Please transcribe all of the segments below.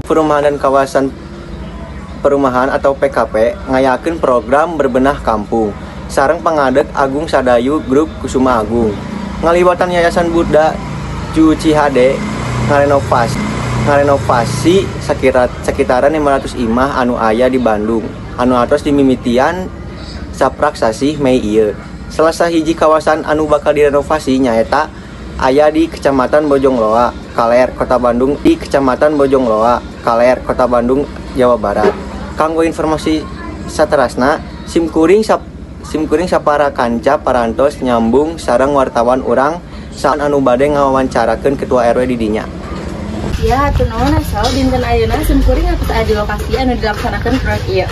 Perumahan dan Kawasan Perumahan atau PKP ngayakeun program berbenah kampung sareng pangadeg Agung Sadayu Grup Kusuma Agung ngaliwatan Yayasan Buddha Tzu Chi HD ngarenovasi sekitaran 500 imah anu aya di Bandung anu atos dimimitian saprak sasih Mei ieu. Salah sahiji kawasan anu bakal direnovasi nyaeta aya di Kecamatan Bojongloa Kaler, Kota Bandung di Kecamatan Bojongloa Kaler, Kota Bandung, Jawa Barat. Kanggo informasi saterasna, sim kuring sapara kanca parantos nyambung sareng wartawan urang saat anu bade ngawawancarakeun ketua RW di dinya. Ya, hatur nuhun asal dinten ayeuna sim kuring atos aya di lokasi anu dilaksanakeun proyek ieu.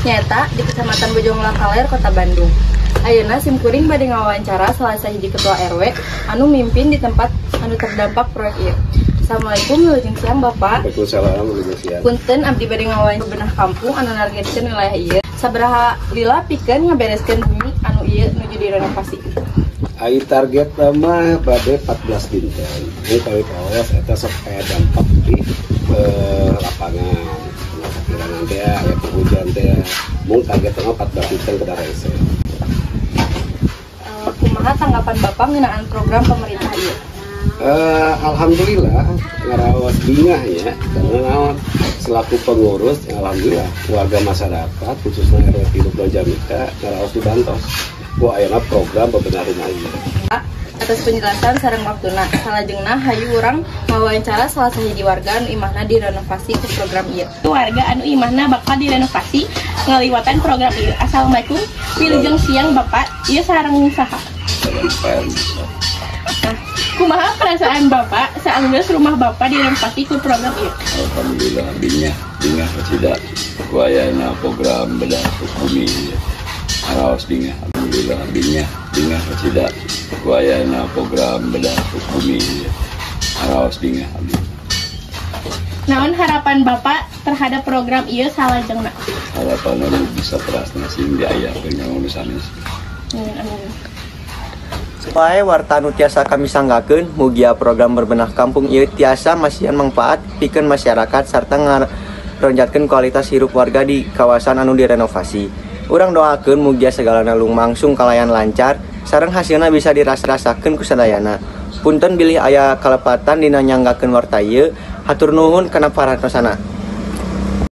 Nyaeta di Kecamatan Bojongloa Kaler, Kota Bandung. Ayeuna sim kuring bade ngawawancara salah sahiji ketua RW anu mimpin di tempat anu terdampak proyek ieu. Assalamualaikum, wilujeng siang, Bapak. Waalaikumsalam, wilujeng siang. Punten, abdi bade ngawawancara bebenah kampung anu nargetkeun wilayah ieu. Sabaraha lila pikeun ngabereskeun bumi anu ieu nuju direnovasi? Ai target mah bade 14 dinten. Ini kali kawas eta sok aya dampak di lapangan. Nah, sakirangan teh aya hujan teh. Mung target mah 14 dinten kedah rese. Kumaha tanggapan Bapak ngeunaan program pemerintah ieu? Alhamdulillah ngaraos bingah ya, karena naon, selaku pengurus alhamdulillah warga masyarakat khususnya RW 3 Jamika ngaraos dibantos ku ayeuna program bebenah rumah ini. Atas penjelasan sareng waktuna. Salajengna hayu urang ngawawancara salah sahiji warga anu imahna direnovasi ku program ieu. Warga anu imahna bakal direnovasi ngaliwatan program ieu. Assalamualaikum, wilujeng siang, Bapak. Ieu sareng saha? Nah, kumaha perasaan Bapak saat rumah Bapak direnovasi ku program ieu? Alhamdulillah bingah, bingah tidak ku ayana program bedah bumi, araos bingah. Alhamdulillah bingah, bingah tidak ku ayana program bedah bumi, araos bingah. Naon harapan Bapak terhadap program ieu salajengna? Harapan anu bisa terasna sing diayakeun kanggo nu sanes. Amin, amin. Wae warta anu tiasa kami sanggakeun, mugia program berbenah kampung ieu tiasa masihan manfaat pikeun masyarakat sarta ngaronjatkeun kualitas hirup warga di kawasan anu direnovasi. Urang doakeun mugia segalana lumangsung kalayan lancar sareng hasilna bisa dirasa-rasakeun ku sadayana. Punten bilih aya kalepatan dina nyanggakeun warta ieu. Hatur nuhun kana perhatosana.